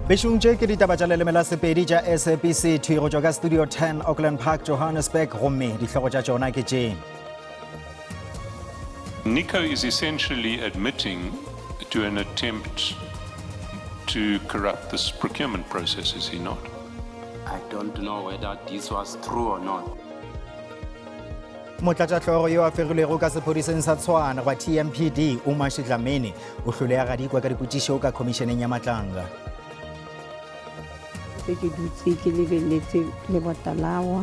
Bešong tše ke ditaba tša leleme la Sepedi tša SABC thwi go tšwa ka Studio 10 Auckland Park Johannesburg gomme dihlogo tša tšona ke tše. Nico is essentially admitting to an attempt to corrupt this procurement process, is he not? I don't know whether this was true or not. Motlatšahlogo yo a fegilwego ka sephodiseng sa Tshwane gwa TMPD Umashi Dlamini o hlole a gadikwa ka dipotšišo ka khomišeneng ya Matlanga. Tse ke dutse ke lebeletse lebota la wa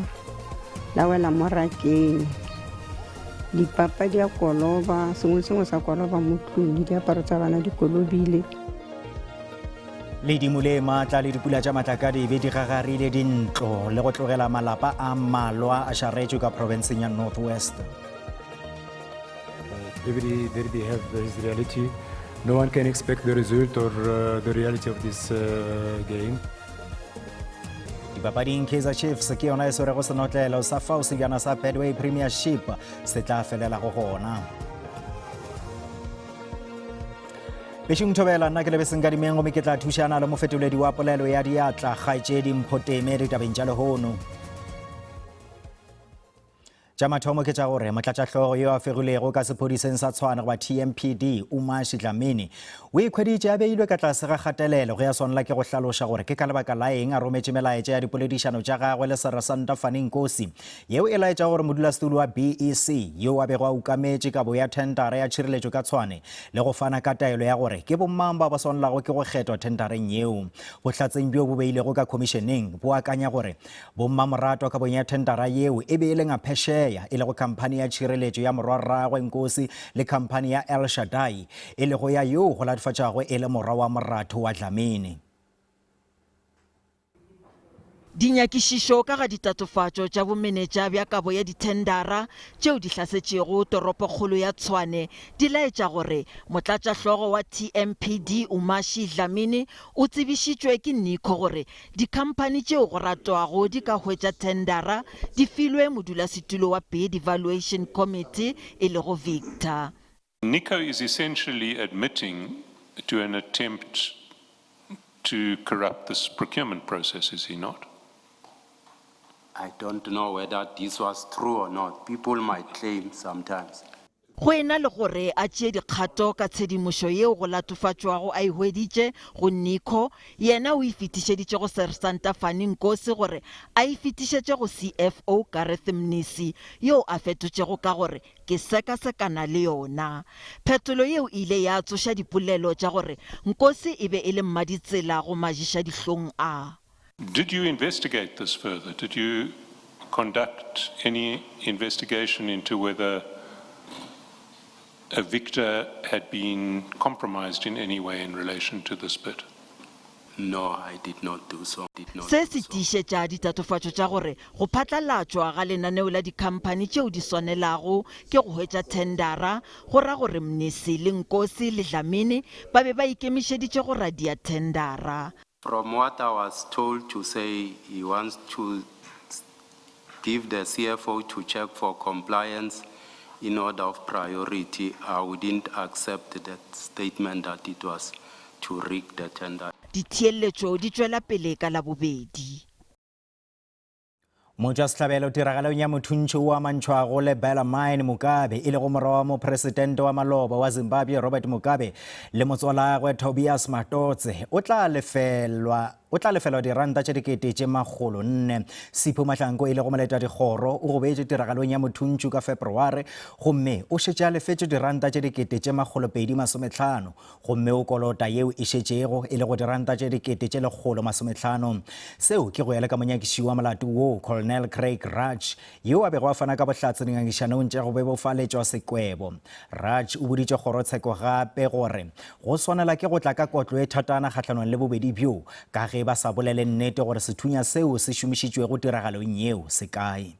la wela mo rakeng dipapa di a koloba sengwe le sengwe sa koloba mo tlung le diaparo tsa bana di kolobile. Ledimo le maatla le dipula tša matlakadibe di gagarile dintlo le go tlogela malapa a mmalwa a šaretšwe ka profenseng ya North West. Every derby have his reality. No one can expect the result or uh, the reality of this uh, game. Dipapading Kaizer Chiefs ke yona e swerego senotlelo sa fao sebjana sa Betway Premiership se tla felelago gona. Bešong Thobela, nna ke Lebeseng Kadimeng gomme ke tla thušana le mofetoledi wa polelo ya diatla kgaetšedi Mpho Teme ditabeng tša lehono. Tša mathomo ke tša gore motlatšahlogo yo a fegilwego ka sephodiseng sa Tshwane goba TMPD Umashi Dlamini o ikhweditše a beilwe ka tlase ga kgatelelo ge a swanela ke go hlaloša gore ke ka lebaka la eng a rometše melaetša ya dipoledišano tša gagwe le Seresanta Fani Nkosi yeo e laetšago gore modulasetulo wa BEC yo a bego a ukametše kabo ya thendara ya tšhireletšo ka Tshwane le go fana ka taelo ya gore ke bomang bao ba swanelago ke go kgethwa thendareng yeo. Bohlatseng bjo bo beilego ka khomišeneng bo akanya gore bommamoratwa kabong ya thendara yeo e be e le Ngaphesheya, e lego khamphani ya tšhireletšo ya morwarragwe Nkosi le khamphani ya El Shaddai, e lego ya yoo go latofatšwago e le morwa wa moratho wa Dlamini. Dinyakišišo ka ga ditatofatšo tša bomenetša bja kabo ya dithendara tšeo di hlasetšego toropokgolo ya Tshwane di laetša gore motlatšahlogo wa TMPD Umashi Dlamini o tsebišitšwe ke Nico gore dikhamphani tšeo go ratwago di ka hwetša thendara di filwe modulasetulo wa Bid Evaluation Committee e lego Victor Nico is essentially admitting to an attempt to corrupt this procurement process, is he not? I don't know whether this was true or not. People might claim sometimes. Go e na le gore a tšee dikgato ka tshedimošo yeo go latofatšwago a e hweditše go Nico, yena o e fetišeditše go Sersanta Fani Nkosi gore a e fetišetše go CFO Gareth Mnisi, yoo a fetotšego ka gore Ke sekasekana le yona. Phetolo yeo e ile ya tsoša dipolelo tša gore Nkosi e be e le mmaditsela go majišadihlong a. Did you investigate this further? Did you conduct any investigation into whether a victor had been compromised in any way in relation to this bid? No, I did not do so. Did not Se do se so. tiišetša ditatofatšo tša gore go phatlalatšwa ga lenaneo la dikhamphani tšeo di swanelago ke go hwetša thendara go ra gore Mnisi le Nkosi le Dlamini ba be ba ikemišeditše go radia thendara. From what I was told to say he wants to give the CFO to check for compliance in order of priority, I wouldn't accept that statement that it was to rig the tender. Ditheeletšo di tšwela pele ka Labobedi. Motšwasehlabelo tiragalong ya mothuntšho o amantšhwago le Bellarmine Mugabe, e lego morwa wa mopresidente wa maloba wa Zimbabwe Robert Mugabe le motswalagwe Tobias Matotse, o tla lefelwa O tla lefelwa diranta tše 400. Sipho Mahlangu e lego moletadikgoro o gobetše tiragalong ya mothuntšu ka Febreware gomme o šetše a lefetše diranta tše 250 gomme o kolota yeo e šetšego e lego diranta tše 150. Seo ke go ya le ka monyakiši wa molato woo Colonel Craig Raj yo a bego a fana ka bohlatse dingangišanong tša go bebofaletšwa sekwebo. Raj o boditše kgorotsheko gape gore go swanela ke go tla ka kotlo e thatana kgahlanong le bobedi bjo ka ge ba sa bolele nnete gore sethunya seo se šomišitšwego tiragalong yeo se kae.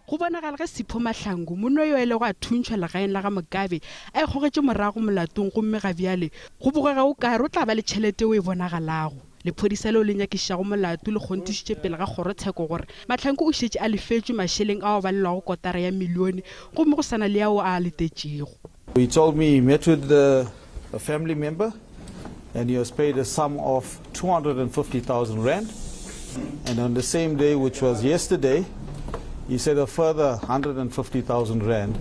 Go bonagala ge Sipho Mahlangu, monna yo a ilego a thuntšhwa legaeng la ga Mugabe, a ikgogetše morago molatong gomme ga bjale go bogega o kare o tla ba le tšhelete yeo e bonagalago. Lephodisa leo le nyakišišago molato le kgonthišitše pele ga kgorotsheko gore Mahlangu o šetše a lefetšwe mašeleng ao a balelwago kotara ya milione gomme go sa na le ao a a letetšego. He told me he met with a family member. And he was paid a sum of 250,000 rand. And on the same day, which was yesterday, he said a further 150,000 rand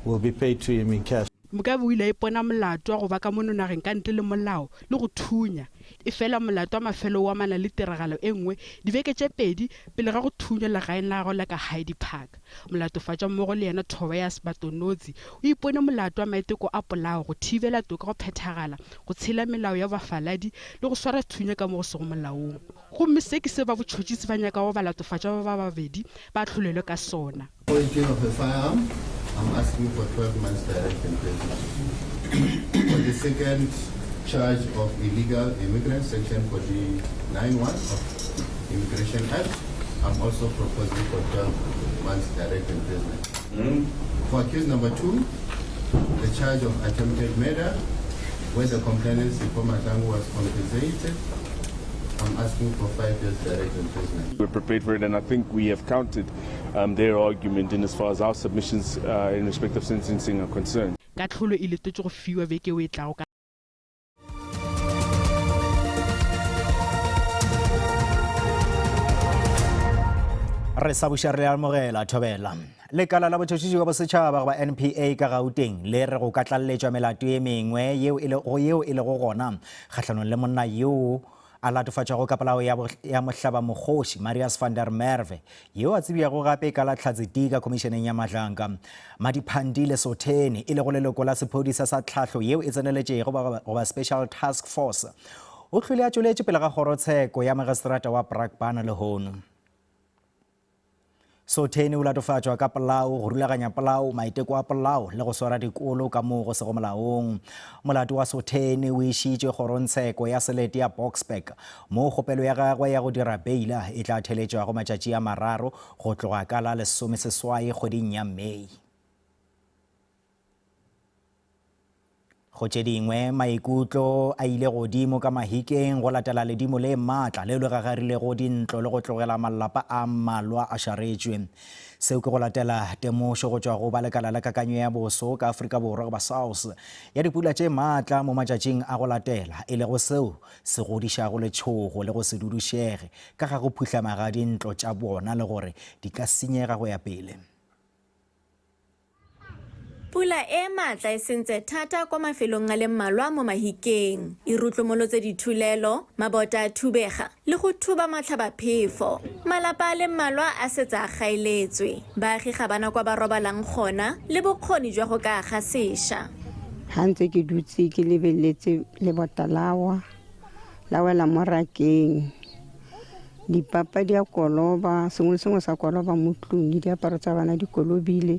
will be paid to him in cash. Mugabe o ile a ipona molato wa go ba ka mono nageng ka ntle le molao le go thunya. Efela molato wa mafelo o amana le tiragalo e nngwe dibeke tše pedi pele ga go thunywa legaeng la gagwe la ka Hyde Park. Molatofatšwa mmogo le yena Tobias Batonodzi o ipone molato wa maiteko a polao, go thibela toka go phethagala, go tshela melao ya bafaladi le go swara thunya ka mo go sego molaong. Gomme se ke se ba botšhotšhisi ba nyakago balatofatšwa ba ba babedi ba ahlolelwe ka sona. Pointing of a firearm, I'm asking for 12 months direct imprisonment. For the second charge of illegal immigrant, section 49.1 of Immigration Act, I'm also proposing for 12 months direct imprisonment. Mm. For accused number two, the charge of attempted murder, where the complainant Sipho Mahlangu was compensated I'm asking for five years direct imprisonment. We're prepared for it, and I think we have countered um, their argument in as far as our submissions uh, in respect of sentencing are concerned. Kahlolo e letetšwe go fiwa beke o e tlago ka. Re sa buša re amogela thobela. Lekala la botšhotšhisi wa bosetšhaba goba NPA ka Gauteng le re go ka tlaleletšwa melato ye mengwe yeo e lego yeo e lego gona kgahlanong le monna yoo a latofatšwago ka polao ya, ya mohlabamokgoši Marius van der Merwe yeo a tsebjago gape ka la Hlatse T ka khomišeneng ya Madlanka. Madiphandile Sotheni e lego leloko la sephodisa sa tlhahlo yeo e tseneletšego goba Special Task Force o hlwele a tšweletše pele ga kgorotsheko ya magistrata wa Brakpan lehono. Sotheni o latofatšwa ka polao, go rulaganya polao, maiteko a polao le go swara dikolo ka moo go sego molaong. Molato wa Sotheni o išitšwe kgorongtsheko ya selete ya Boksburg, moo kgopelo ya gagwe ya go dira beila e tla theletšwago matšatši a mararo go tloga ka la lesomeseswai kgweding ya Mei. Go tše dingwe, maikutlo a ile godimo ka Mahikeng go latela ledimo le matla leo le gagarilego dintlo le go tlogela malapa a mmalwa a šaretšwe. Seo ke go latela temošo go tšwa go ba lekala la kakanyo ya boso ka Afrika Borwa goba SAWS ya dipula tše matla mo matšatšing a go latela, e lego seo se godišago letšhogo le go se dudušege ka ga go phuhlama ga dintlo tša bona le gore di ka senyega go ya pele. Pula e e maatla e sentse thata kwa mafelong a le mmalwa mo Mahikeng. E rutlomolotse dithulelo, mabota a thubega le go thuba matlhabaphefo. Malapa a le mmalwa a setse a gaeletswe. Baagi ga ba na kwa ba robalang gona le bokgoni jwa go ka aga sesha. Ha ntse ke dutse ke lebeletse lebota la wa, la wela mo rakeng. Dipapa di a koloba, sengwe le sengwe sa koloba mo tlung, le diaparo tsa bana di kolobile,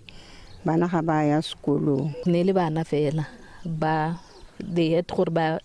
bana ga ba ya sekolong. Ne le bana fela ba they had gore ba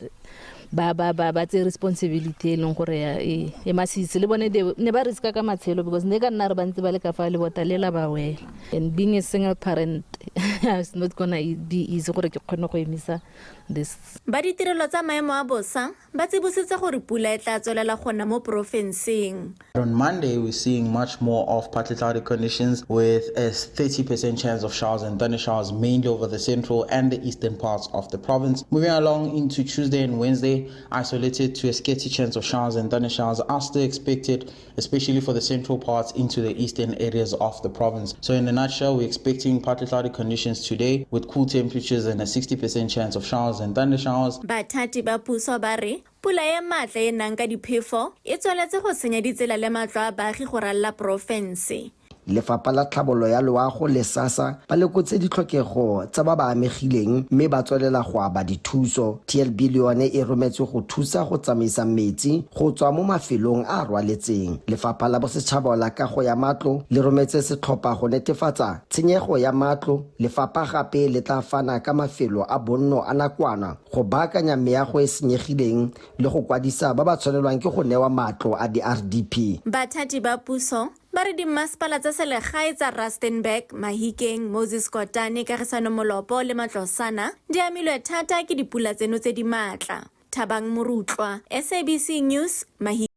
ba ba ba ba tse responsibility e leng gore ya e e masisi le bone they ne ba riska ka matshelo because ne ka nna re ba ntse ba le ka fa lebota le la ba wela and being a single parent it's not gonna be easy gore ke kgone go emisa this. Ba ditirelo tsa maemo a bosa Ba tsibositse gore pula e tla tswelela go na mo porofenseng. On Monday, we're seeing much more of partly cloudy conditions with a 30% chance of showers and thundershowers mainly over the central and the eastern parts of the province. Moving along into Tuesday and Wednesday, isolated to a scarcity chance of showers and thundershowers are still expected, especially for the central parts into the eastern areas of the province. So in a nutshell, we're expecting partly cloudy conditions today with cool temperatures and a 60% chance of showers and thundershowers. Bathati ba puso ba re pula e maatla e nang ka diphefo e tsweletse go senya ditsela le matlo a baagi go ralala porofense. Lefapha la Tlhabollo ya Loago le SASSA ba lekotse ditlhokego tsa ba ba amegileng mme ba tswelela go aba dithuso. TLB le yone e rometswe go thusa go tsamaisa metsi go tswa mo mafelong a a rwaletseng. Lefapha la Bosetšhaba la Kago ya Matlo le rometse setlhopha go netefatsa tshenyego ya matlo. Lefapha gape le tla fana ka mafelo a bonno a nakwana go baakanya meago e senyegileng le go kwadisa ba ba tshwanelwang ke go newa matlo a di-RDP. Bathati ba puso Ba re dimmasepala tsa selegae tsa Rustenburg, Mahikeng, Moses Kotane, Kagisano Molopo le Matlosana di amilwe thata ke dipula tseno tse di maatla. Thabang Morutlwa, SABC News, Mahikeng.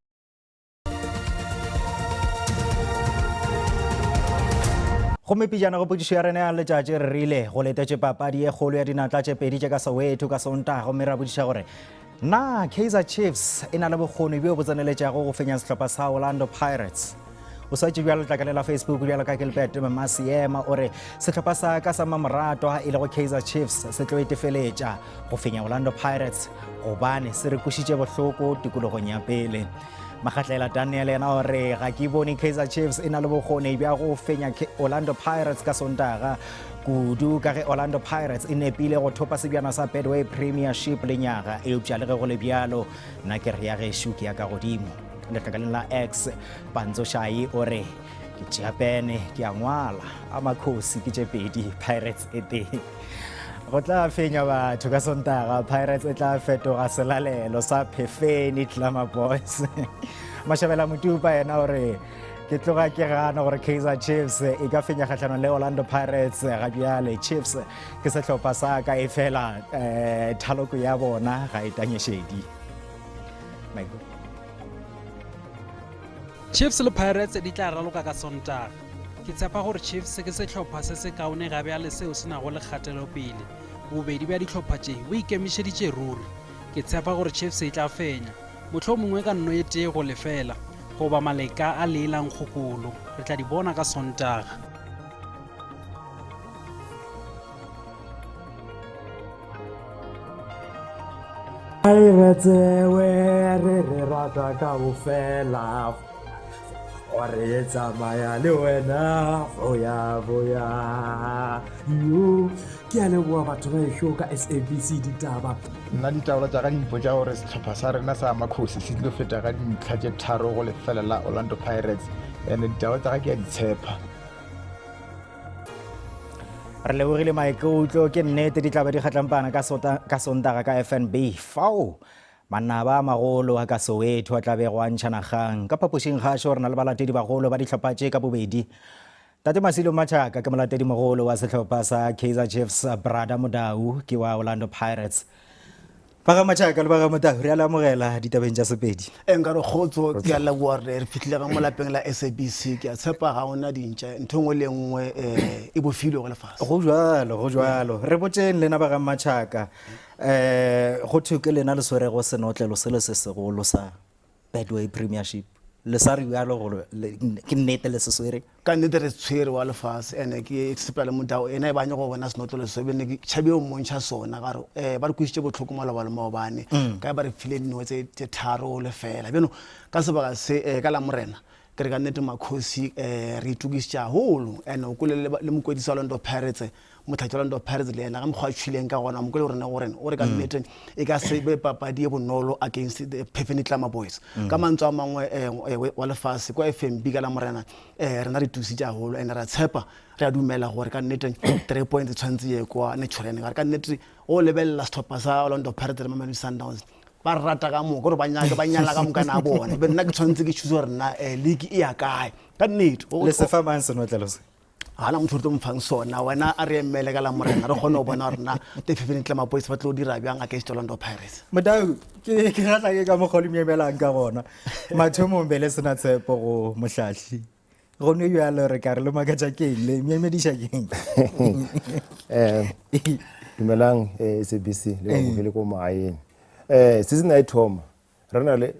Gomme pejana go potšišo ya rena ya letšatši re rile go letetše papadi e kgolo ya dinatla tše pedi tše ka Soweto ka Sontaga gomme ra botšiša gore. Na Kaizer Chiefs e na le bokgoni bjo bo tseneletšago go fenya sehlopha sa Orlando Pirates? O swatše bjalo letlakale la Facebook bjalo ka Gilbert Masiema o re sehlopha sa ka sa mamoratwa e lego Kaizer Chiefs se tlo etefeletša go fenya Orlando Pirates gobane se re kwešitše bohloko tikologong ya pele. Magatlela Daniel yena o re ga ke bone Kaizer Chiefs e na le bokgoni bja go fenya Orlando Pirates ka Sontaga kudu ka ge Orlando Pirates e nepile go thopa sebjana sa Betway Premiership lenyaga eupša le ge go le bjalo nna ke re ya gešo ke ya ka godimo. Letlakaleng la X Pantso Shai o re ke tšea pene ke a ngwala a makhosi ke tše pedi Pirates e tee. Go tla fenya batho ka Sontaga, Pirates e tla fetoga selalelo sa Phefeni Glamour Boys. Mashabela Motupa yena o re ke tloga ke gana gore Kaizer Chiefs e ka fenya kgahlanong le Orlando Pirates ga bjale. Chiefs ke sehlopha sa ka e fela eh, thaloko ya bona ga e tanyešedi. Michael. Chiefs le Pirates di tla raloka ka Sontaga. Ke tshepa gore Chiefs ke sehlopha se sekaone gabjale seo se nago le kgatelopele. Bobedi bja dihlopha tše bo ikemišeditše ruri. Ke tshepa gore Chiefs e tla fenya, mohlomongwe ka nno e tee go lefela, goba maleka a lee la nkgokolo. Re tla di bona ka Sontaga. Ai re tsewe re re rata ka bofela gore e tsamaya le wena boya boya yo ke a leboa batho ba ešo ka sabc ditaba nna ditaola tša ka di mpotša gore sehlopha sa rena sa makhosi se tlilo feta ka dintlha tše tharo go lefela la orlando pirates and ditaola tša ka ke a di tshepa Re lebogile maikutlo ke nnete di tla be di kgatlampana ka sota ka Sontaga ka FNB fao manaba a magolo a ka Soweto a tla bego a ntšhana kgang. Ka phapošing kgašo re na le balatedi bagolo ba dihlopha tše ka bobedi. Tate Masilo Machaka ke molatedi mogolo wa sehlopha sa Kaizer Chiefs, Brada Modau ke wa Orlando Pirates. Ba ga Machaka le ba ga Motau re a le amogela ditabeng tša Sepedi. E nka re kgotso ke a leboa re re fihlile ga mo lapeng la SABC ke a tshepa ga ona dintša ntho engwe le engwe um e bofilwe go lefase. Go jwalo, go jwalo. Re botšeng lena ba ga Machaka um go thwe ke lena le swerego senotlelo sele se segolo sa Betway Premiership. Le sa re bjalo gore ke nnete le se swere? Ka nnete re tshwere wa lefase ene ke sepela le modao ena e banye go bona senotlolo se be ne ke tšhabe o mmontšha sona ka re um ba re kwisitše bohloko maloba le maobane mm. ka ba re file dino tse tse tharo lefela bjano ka sebaka se um ka la morena ke re ka nnete makhosi um re itukisitše haholo and o kwele le mokwedisi wa Orlando Pirates Motlhatši wa Orlando Pirates le yena ka mokgwa a tšhwileng ka gona mokole gore ne gore o re ka mm. nnete e ka se be papadi e bonolo against the Phefeni Glamour Boys mm. ka mantswe a mangwe eh, eh, wa lefase kwa FNB ka la morena eh, rena re tusitše haholo and ra tshepa re a dumela gore ka nnete three points tshwanetse ye kwa Naturena ka ka nnete o lebelela setlhopha sa Orlando Pirates le Mamelodi Sundowns ba re rata ka moka gore ba nyaka ba nyala ka moka na bone be nna ke tshwanetse ke choose gore nna league e ya kae ka nnete le sefa mang senotlelo se ga na motho re tlo mofang sona wena a re emele ka la morena re kgone go bona gore na the fifteen tlema boys ba tlo dira bjang against Orlando Pirates Modau ke ke ratla ke ka mokgwa le miemelang ka gona mathomong be le sena tshepo go mohlahli gone bjalo re ka re le makatša keng le miemediša keng um dumelang eh, sabc le babogele ko magaeng um season a e thoma re na le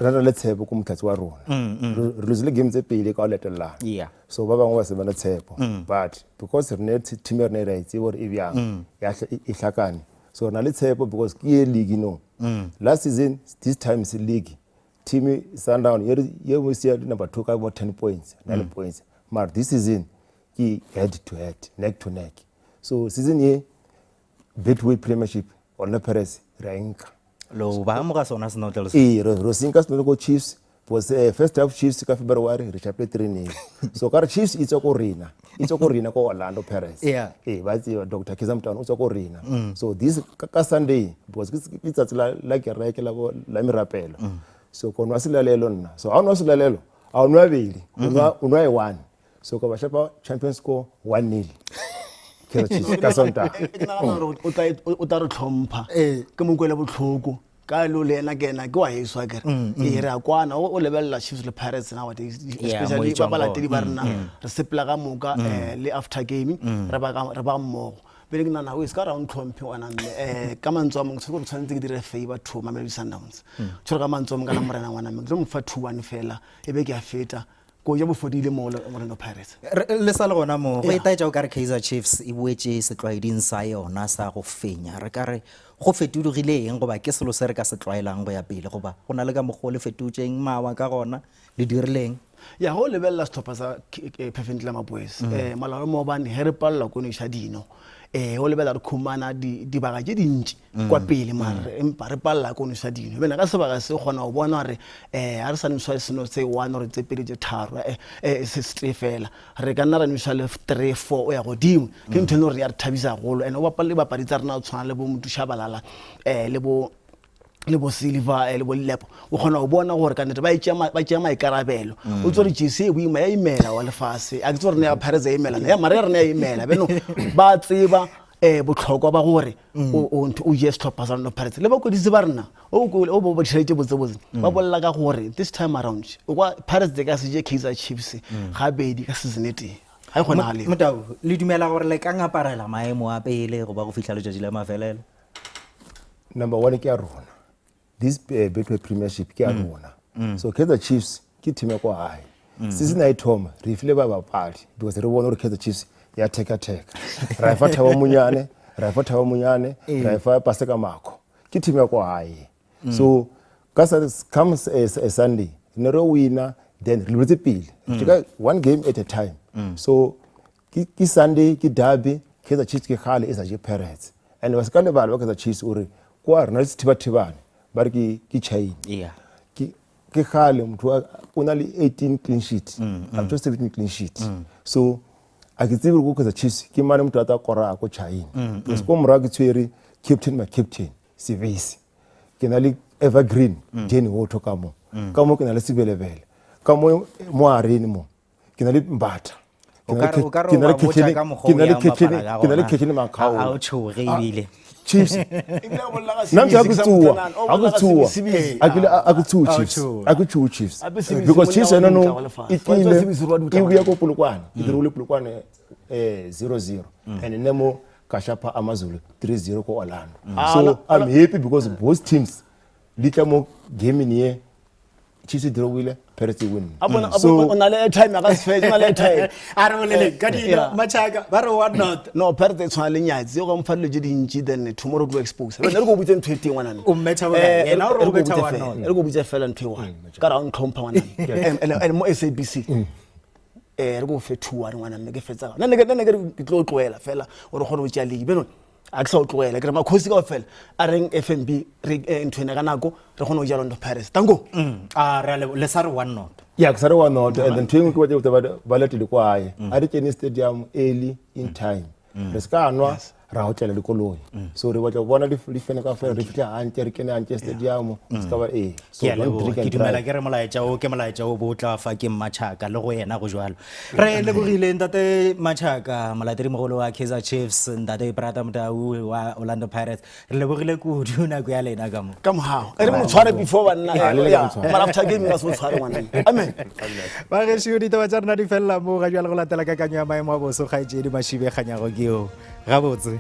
re na le tshepo ko motlhatsi wa rona mm, mm. re losile game tse pele ka go latelelana yeah. so ba bangwe ba se bana tshepo mm. but because re ne team ya rena e re a e tsebe gore e bjang mm. e hlakane so re na le tshepo because ke ye league no mm. last season this time se league team sundown ye mo sia number 2 ka bo 10 points 9 mm. points mara this season ke head to head neck to neck so season ye Betway Premiership Orlando Pirates re a e nka. Lo ba amoga sona senotlelo se. Ee, re re se nka senotlelo ko Chiefs because eh, first half Chiefs ka February re chapile 3-0. So ka re Chiefs e tswa ko rena, e tswa ko rena ko Orlando Pirates. Yeah. Ee, ba tseba Dr. Kaizer Motaung o tswa ko rena. Mm. So this ka, ka Sunday because ke ke tsatsi la la kereke la bo la merapelo. Mm. So ko nwa selalelo nna. So ha o nwa selalelo, a o nwa bedi, o nwa o nwa e one. So ka ba shapa champions score 1-0. Kaizer Chiefs ka Sontaga. Ke nagana gore o tla o tla re tlhompha ke mo kwele botlhoko ka lo le ena ke ena ke wa heso akere mm, mm. ee re a kwana o lebelela Chiefs le Pirates nowadays especially ba balatedi ba rena mm, re sepela ka moka eh, le after game re ba mmogo. Bjale ke nagana o se ka ra o ntlhomphe ngwana mme um ka mantswe a mangwe ke gore tshwanetse ke dire favor to Mamelodi Sundowns. Tshwere ka mantswe a mangwe ka la morena ngwana mme ke tlo mo fa 2-1 fela e be ke a feta. Ko ja bo fodile mo Orlando Pirates. Le sa le gona mo go itaetša o ka re Kaizer Chiefs e boetše setlwaeding sa yona sa go fenya. Re ka re go fetologile eng goba ke selo se re ka se tlwaelang go ya pele goba go na le ka mokgwa o le fetotšeng mawa ka gona le dirileng? Ya go lebelela sehlopha sa Phefentlama Boys um molao maobane ge re palelwa ko noša dino um go lebelela re khumana dibaka tše dintši kwa pele mare empa re palela ko noša dino bjale ka sebaka se kgona go bona gore um ga re sa noša seno se one or tse pedi tse tharo um se setee fela re ka nna ra noša le three four o ya godimo ke ntho e le gore ya re thabisa golo and o bapale dibapadi tsa rena go tshwana le bo Motushabalala um le bo le bo Silver eh, le bo Lilepo o kgona go bona gore ka nnete ba itšea ma- ba tšea maikarabelo o tse gore jese e boima ya imela wa lefase a ke tse gore ne ya Pirates ya imela ya mara ya rena ya imela beno ba tseba um botlhokwa ba gore o- o ntho- o je setlhopha sa Orlando Pirates le bakwadisi ba rena o ko- o bo ba dišhaletše botsebotse ba bolela ka gore this time around o kwa Pirates e ka se je Kaizer Chiefs gabedi ka season e tee ga e kgonagale Motau, le dumela gore le ka ngaparela maemo a pele goba go fihla letšatši la mafelelo? Number one ke ya rona this uh, Betway Premiership ke ya mm. rona mm. so Kaizer Chiefs ke team ya kwa gae mm. season a e thoma re file ba bapadi because re bone gore Kaizer Chiefs ya theka theka ra e fa Thabo Monyane ra e fa Thabo Monyane eh. ra e fa Paseka Mako ke team ya kwa gae mm. so ka come eh, eh, Sunday ne re wina then re lebetse pele mm. ka one game at a time mm. so Ke, ke Sunday, ke derby, Kaizer Chiefs ke kgale e sa je Pirates. And ba se ka lebala ba Kaizer Chiefs o re kwa re na le sethibathibane ba re ke ke China. Yeah. Ke ke kgale motho o na le 18 clean sheet. Mm, mm. 17 clean sheet. Mm. So a ke tsebe go Kaizer Chiefs ke mane motho a tla kora ko China. Mm, Because mm. ko morago ke tshwere captain my captain Sebese. Ke na le Evergreen mm. Jenny Wotho ka mo. Mm. Ka mo ke na le Sebelebele. Ka mo mo arene mo. Ke na le Mbatha. O ka re- o ka re o ba botša ka mokgwa o ke na le yang bapala ka ke na le gona. Khetšhene A- a Makhaola. o tšhoge ebile. Chiefs Ebile o bolela ka nna ntse a Sebisi, ke ke sa tsoa motsanana. O a ke bolela ka tsoa Sebisi. a ke a ke tsoa A o Chiefs tšhoge. a ke tsoa Chiefs Ape Sebisi because monna Chiefs wa ena no dutla wa lefatshe. e Wa tseba tlile Sebisi wa dutla e wa buya ko Polokwane e dirile Polokwane eh 0-0 and nne mo ka shapa AmaZulu 3-0 ko Orlando Ah, so la- I'm happy because both teams di tla mo gaming ye Chiefs e drawile Pirates e winne A bona- a so bona- o na le airtime a ka se fetse o na le airtime a re boleleng ka dino Yeah. machaka ba re one not no Pirates e tshwana le nyatsi o ka mfa dilo tse dintši then tomorrow ke expose re re ko botse ntho e teng ngwana O mmetha bokae? Yena o re o betha one not. re ko botse fela ntho e one ka ra o ntlhompha ngwana and and mo SABC eh re ko fe 2-1 ngwana mme ke fetsa nna ne ke nna ne ke re ke tlo tlohela fela gore kgone go tšea league beno a ke sa o tlogela ke re makgosi kao fela a reng fnb re eh, ntho ene ka nako re kgone go ja Orlando Pirates tanko mm, a re le sa re one not ya ke sa re one not and then ntho engwe ke batla ba ba latele kwa gae mm. a re kene stadium early in mm. time mm. re se ka nwa ra go tlela dikoloi so re batla go bona di fene ka fela re fitlhe hantle re kene hantle stadium se ka ba ee so ke dumela ke re molaetša o ke molaetša o bo tla fa ke mmatšhaka le go yena go jalo Re lebogile ntate Machaka, molatedi mogolo wa Kaizer Chiefs, ntate Brata Motau wa Orlando Pirates. Re lebogile kudu nako ya lena ka mo. Ka mogao. E re mo tshware before banna. Ah, le le ka mo tshwara. Mara after game ka se mo tshware ngwana. Amen. Bagešo ditaba tša rena di felela mo ga jwale go latela kakanyo ya maemo a boso kgaetšedi Mashibe Kganyago ke yo. Gabotse.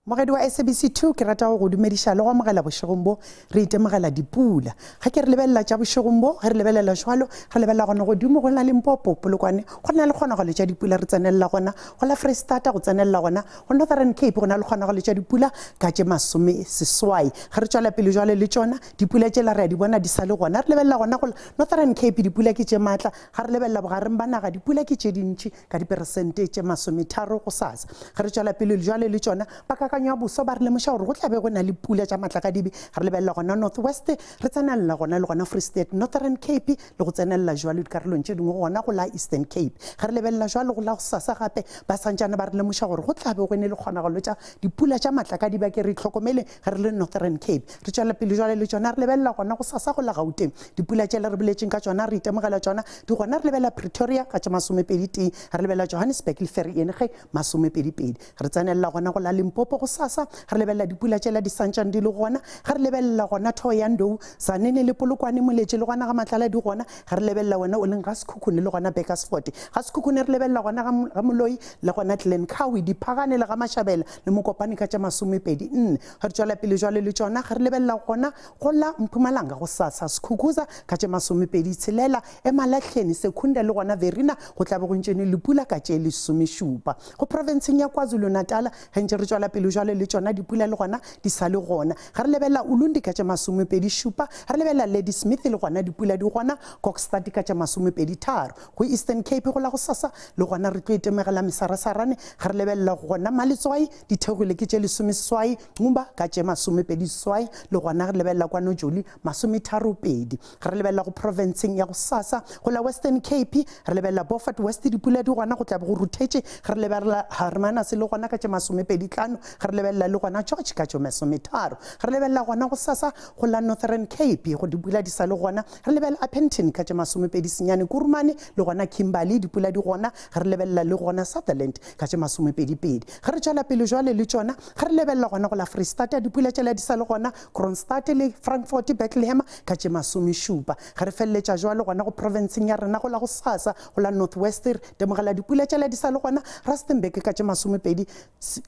Mogedi wa SABC 2 ke rata go go dumediša le go amogela bošegong bo re itemogela dipula. Ge ke re lebelela tša bošegong bo, ge re lebelela jwalo, re lebelela gona godimo go la Limpopo, Polokwane, go na le kgonagalo tša dipula re tsenelela gona, go la Freistata go tsenelela gona, go Northern Cape go na le kgonagalo tša dipula ka tše 60. Ge re tšwela pele jwale le tšona dipula tšela re a di bona di sa le gona, re lebelela gona go la Northern Cape dipula ke tše matla, ga re lebelela bogareng ba naga dipula ke tše dintši ka diperesente tše 30 gosasa. Ge re tšwela pele jwale le tšona, ba kakanyo. peakanyo ya boso ba re lemoša gore go tla be go na le pula tša matlakadibe. Re lebelela gona North West, re tsenelela gona le gona Free State, Northern Cape le go tsenelela jwalo dikarolong tše dingwe gona go la Eastern Cape. Ge re lebelela jwalo go la gosasa gape ba santšane ba re lemoša gore go tla be go ne le kgonagalo tša dipula tša matlakadibe ke re itlhokomele ge re le Northern Cape. Re tšwela pele jwale le tšona re lebelela gona gosasa go la Gauteng. Dipula tšela re boletšeng ka tšona re itemogela tšona di gona re lebelela Pretoria ka tše masomepeditee, re lebelela Johannesburg le Vereeniging masomepedipedi. Re tsenelela gona go la Limpopo gosasa, re lebelela dipula tšela di santšane di le gona. Ge re lebelela gona Thohoyandou, Tzaneen le Polokwane, Moletši le gona ga Matlala di gona. Ge re lebelela wena o leng ga Sekhukhune le gona Burgersfort. Ga Sekhukhune re lebelela gona ga Moloi le gona Glencoe, Diphagane le ga Mashabela le Mokopane ka tša masomepedi nne. Ge re tšwela pele jwale le tšona, ge re lebelela gona go la Mpumalanga gosasa, Skukuza ka tše masomepedi tshelela, Emalahleni, Secunda le gona Verina go tla be go ntše ne le pula ka tše lesomešupa. Go profenseng ya KwaZulu-Natal ge ntše re tšwela pele jwale le tšona dipula le gona di sa le gona. Ge re lebelela Ulundi ka tše masomepedi šupa, re lebelela Ladysmith le gona dipula di gona, Kokstad ka tše masomepedi tharo. Go Eastern Cape go la gosasa le gona re tlo itemogela mesarasarane ge re lebelela gona Maletswai di theogile ke tše lesomeseswai, Nxumba ka tše masomepediseswai le gona re lebelela kwa Nojoli masometharopedi. Ge re lebelela go profenseng ya gosasa go la Western Cape re lebelela Beaufort West dipula di gona go tla be go ruthetše ge re lebelela Hermanus le gona ka tše masomepeditlhano ge re lebelela le gona George ka tše masometharo. Ge re lebelela gona gosasa go la Northern Cape go dipula di sa le gona re lebelela Upington ka tše masomepedisenyane Kurumane le gona Kimberley dipula di gona ge re lebelela le gona Sutherland ka tše masomepedipedi. Ge re tšwela pele jwale le tšona, ge re lebelela gona go la Freistata, dipula tšela di sa le gona, Kroonstad le Frankfort, Bethlehem ka tše masomešupa. Ge re feleletša jwale gona go profenseng ya rena go la gosasa, go la North West, re temogela dipula tšela di sa le gona, Rustenburg ka tše masomepedi,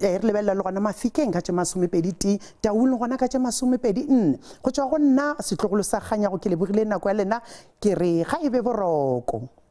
re lebelela le gona Mafikeng ka tše masomepedi tee, Taung gona ka tše masomepedi nne. Go tšwa go nna, setlogolo sa Kganyago, ke lebogile nako ya lena, ke re ga e be boroko.